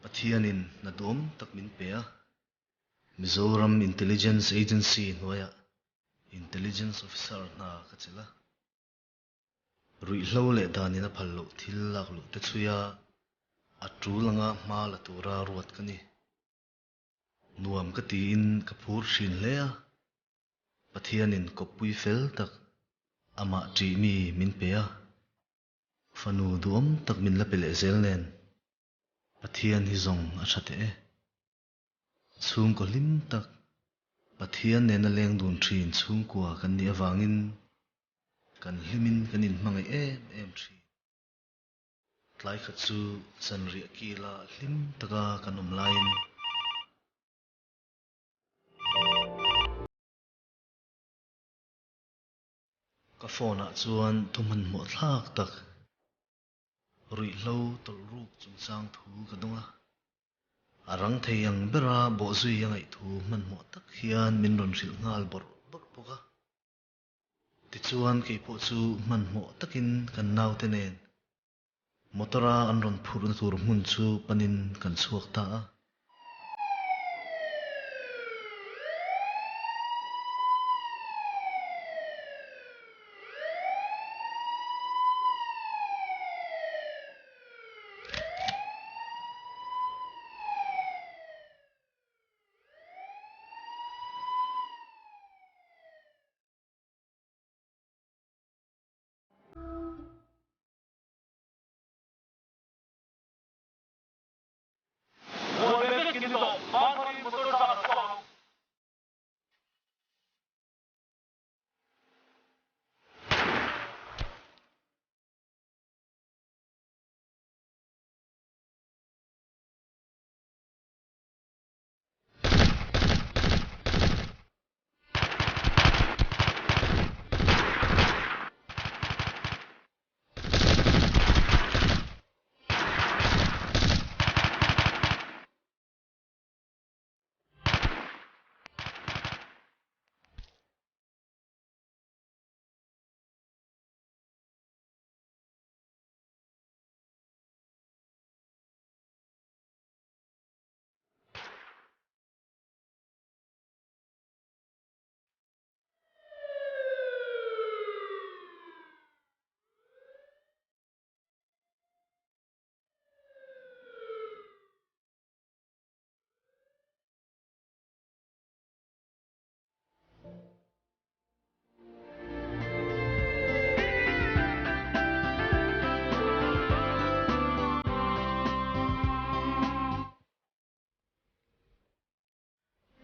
Pathianin hna duam tak min pe a, Mizoram Intelligence Agency hnuaiah Intelligence Officer hna ka chelh a. Ruihhlo leh danin a phal loh thil lak luh te chhui a, a tul anga hma la tura ruat ka ni. Nuam ka tiin ka phur thin hle a, Pathianin kawppui fel tak amah ṭih mi min pe a, fanu duhawm tak min la pe leh zel nen Pathian hi zawng a ṭha teh e. Chhungkaw hlim tak Pathian nena leng dun ṭhin chhungkua kan nih avangin kan hlimin kan inhmangaih em em ṭhin. Tlai khat chu zanriah kila hlim taka kan awm laiin. Ka phone ah chuan thu hmanhmawh thlak tak ruihhlo tawlh ruk chungchang thu ka dawng a. A rang thei ang bera bawhzui a ngaih thu hmanhmawh tak hian min rawn hrilh nghal bawrh bawrh bawk a. Tichuan keipawh chu hmanhmawh takin kan naute nen Motor-a an rawn phurhna tur hmun chu panin kan chhuak ta a.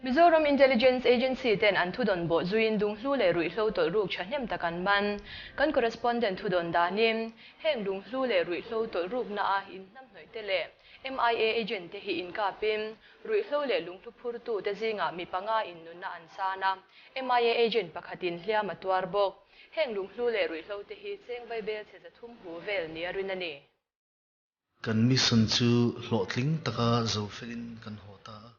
Mizoram Intelligence Agency ten an thudawn bawh zuiin lunghlu leh ruihhlo tawlh ruk thahnem tak an man. Kan correspondent thudawn danin heng lunghlu leh ruihhlo tawlh rukna a inhnamhnawih te leh MIA agent te hi inkapin Ruihhlo leh lunghlu phurtute zingah mi panga in nunna an chan a, MIA agent pakhatin hliam a tuar bawk. Heng lunghlu leh ruihhlo te hi cheng vaibel chhe 300 hu vel nia rin a ni. Kan mission chu hlawhtling taka zo felin kan haw ta a.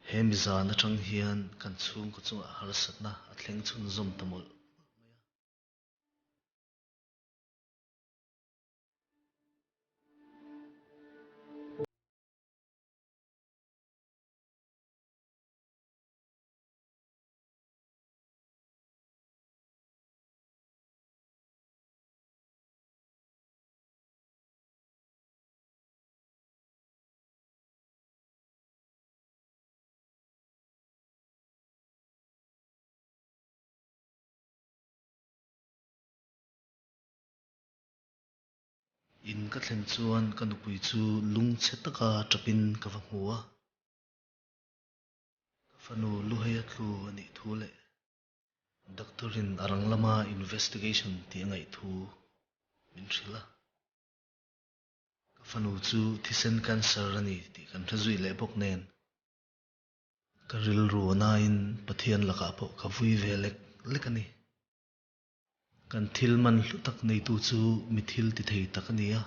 He mi zan atang hian kan chhungkaw chungah harsatna a thleng chhunzawm ta mawlh mawlh mai a. In ka thlen chuan ka nupui chu lungchhe taka tapin ka va hmu a. Ka fanu Luheia tlu a nih thu leh doctor in a rang lama investigation tih a ngaih thu min hrilh a. Ka fanu chu thisen cancer a ni tih kan hre zui leh bawk nen. Ka rilru a nain Pathian lakah pawh ka vui ve lek lek a ni. Kan thil man hlu tak neitu chu mi thil ti thei tak a ni a.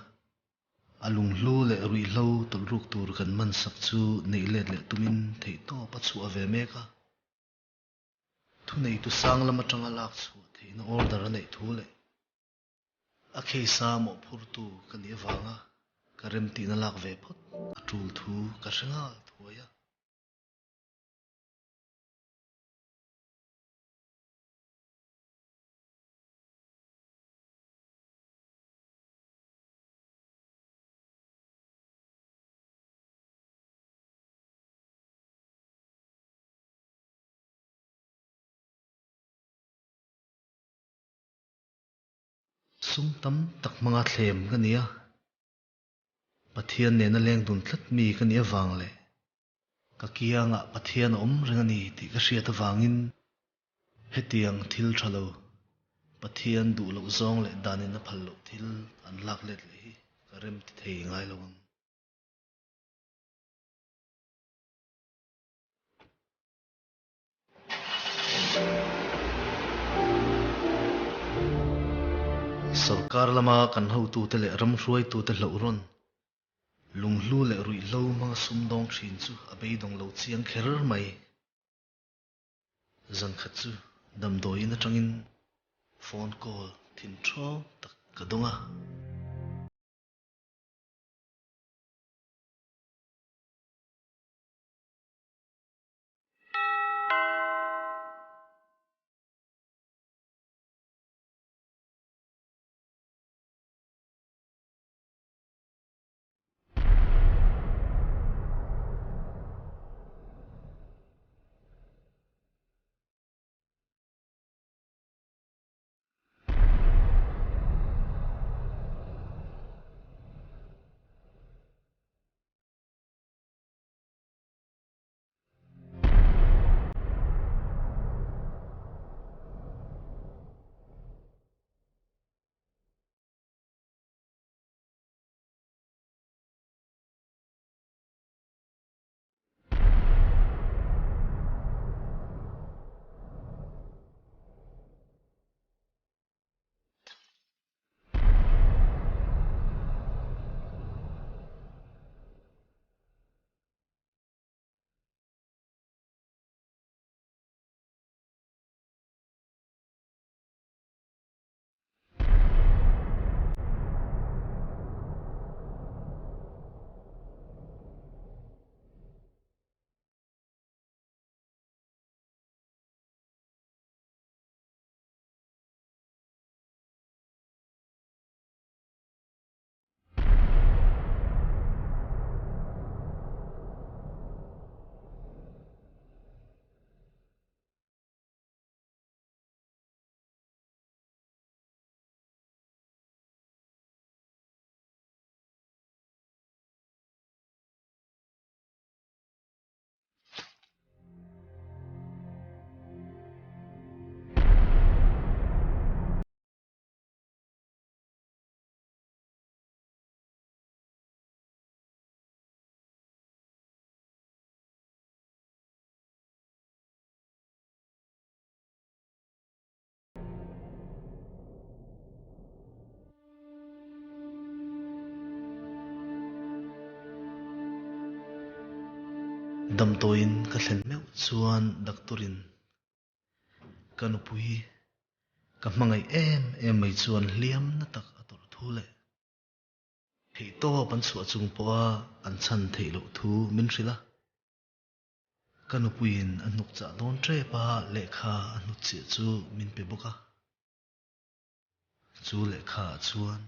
A lunghlu leh ruihhlo tawlhruk tur kan man sak chu neih let leh tumin theihtawp a chhuah ve mek a. Thuneitu sang lam atanga lak chhuah theihna order a neih thu leh a case a mawhphurtu ka nih avanga ka remtihna lak ve phawt a tul thu ka hre nghal thuai a. Sum tam tak hmanga thlem ka ni a, Pathian nena leng dun tlat mi ka nih avang leh ka kiangah Pathian a awm reng a ni tih ka hriat avangin hetiang thil tha lo, Pathian duh loh zawng leh danin a phal loh thil an lak let leh hi ka rem ti thei ngai lo ang. Sorkar lama kan hotute leh ram hruaitute hlauh rawn, lunghlu leh ruihhlo hmanga sumdawng thin chu a beidawng lo chiang kher mai. Zankhat chu damdawiin atangin phone call thin thawng tak ka dawng a. Damdawiin ka thlen meuh chuan doctor in ka nupui ka hmangaih em em mai chuan hliam na tak a tawrh thu leh theihtawp an chhuah chung pawha an chhan theih loh thu min hrilh a. Ka nupuiin a hnuk chah dawn tep a, lehkha a hnut chiah chu min pe bawk a. Chu lehkha ah chuan.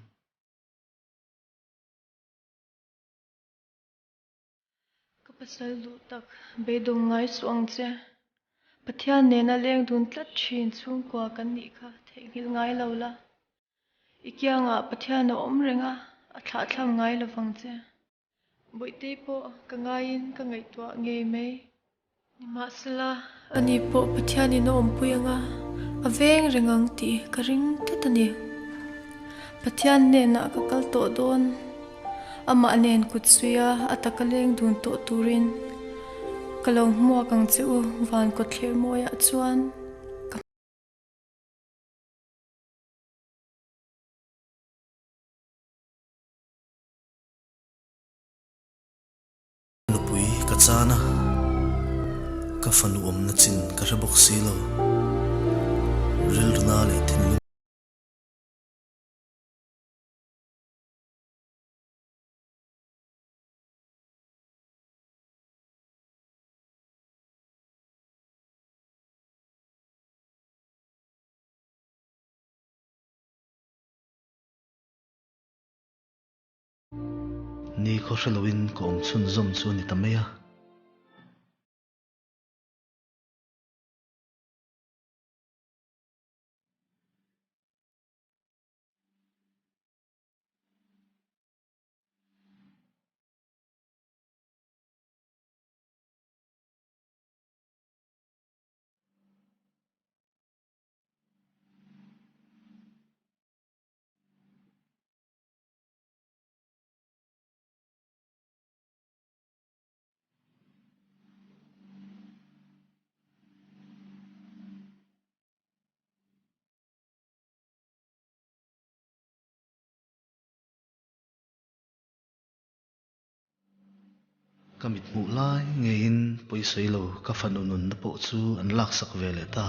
Ka pasal duh tak, beidawng ngai suh ang che. Pathian nena leng dun tlat thin chhungkua kan nih kha theihnghilh ngai lo la. I kiangah Pathian a awm reng a, a thlahthlam ngai lovang che. Bawihtei pawh ka ngaiin ka ngaihtuah ngei mai. Nimahsela, ani pawh Pathianin a awmpui ang a, a veng reng ang tih ka ring tlat a ni. Pathian hnenah ka kal tawh dawn, amah nen kut suia a taka leng dun tawh turin. Ka lo hmuak ang che u van kawtthler mawiah chuan ka. Nupui ka chan a, ka fanu awmna chin ka hre bawk si lo. Rilruna leh thinlung. Ni khaw hre loin ka awm chhunzawm chu a ni ta mai a. Ka mit hmuh lai ngeiin pawisawi lo ka fanu nunna pawh chu an laksak ve leh ta.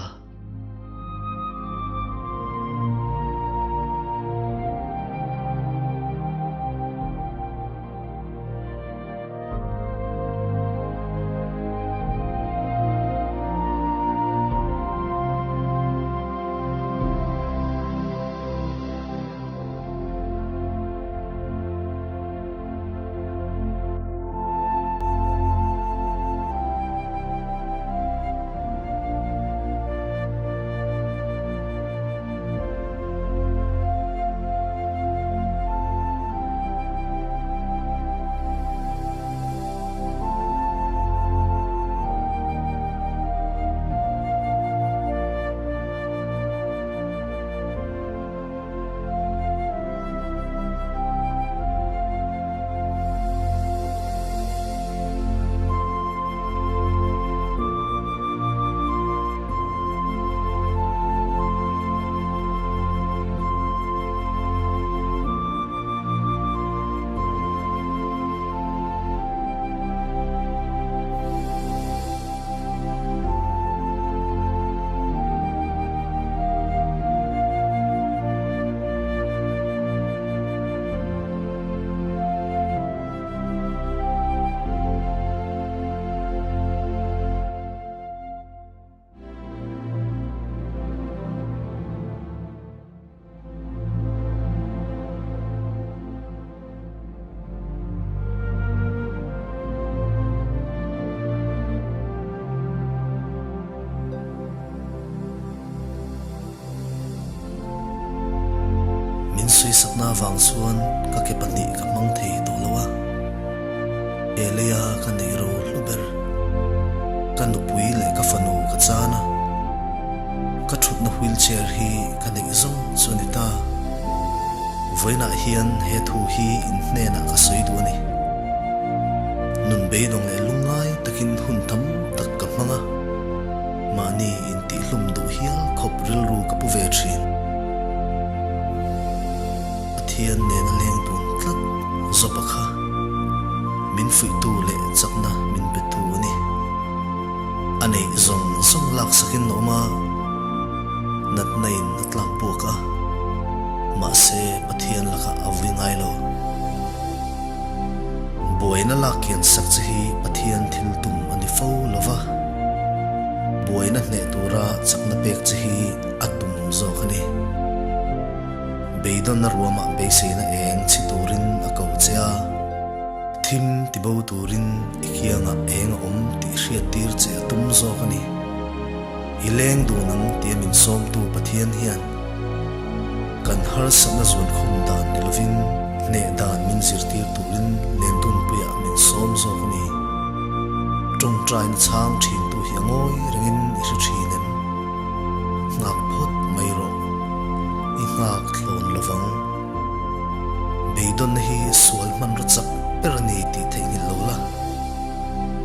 Min sawisakna avang chuan ka ke pahnih ka hmang thei tawh lo a, he leia ka neih ro hlu ber. Ka nupui leh ka fanu ka chan a, ka thutna wheelchair hi ka neih zawng chu a ni ta. Vawiinah hian he thu hi in hnenah ka sawi duh a ni. Nun beidawng leh lungngai takin hun tam tak ka hmang a, mahni intihhlum duh hial khawp rilru ka pu ve thin. Pathian nena leng dun tlat Job-a kha min fuihtu leh chakna min petu a ni. A neih zawng zawng laksakin a awm a, natna in a tlak buak a, mahse Pathian lakah a vui ngai lo. Buaina lak kian sak che hi Pathian thil tum a ni fo lo va, buaina hneh tura chakna pek che hi a tum zawk a ni. Beidawnna ruamah beiseina eng chhi turin a ko che a, thim tibo turin i kiangah eng a awm tih hriattir che a tum zawk a ni. I leng dun ang tia min sawmtu Pathian hian kan harsatna zuankhum dan ni lovin hneh dan min zirtir turin lendunpuiah min sawm zawk a ni. Tawngtaina chhang thintu hi a ngawi rengin i hre thin em? Nghak phawt mai rawh. I nghak thlawn lovang. Beidawnna hi sual hmanraw chak ber a ni tih theihnghilh lo la.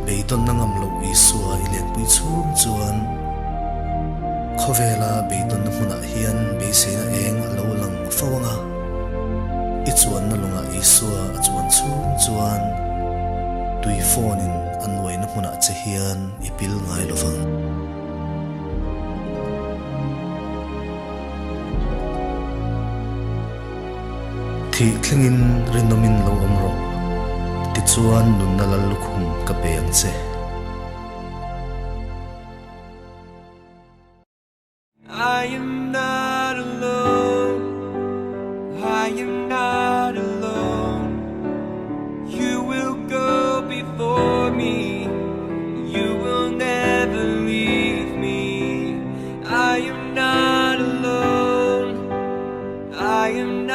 Beidawnna ngam loh Isua i lenpui chhung chuan khawvela beidawnna hmunah hian beiseina eng a lo lang fo ang a, i chuanna lungah Isua a chuan chhung chuan tui fawnin a nuaina hmunah che hian i pil ngai lo vang. Thih thlengin rinawmin lo awm rawh, tichuan nunna lal lukhum ka pe ang che. I am not alone, I am not alone You will go before me, you will never leave me I am not alone, I am.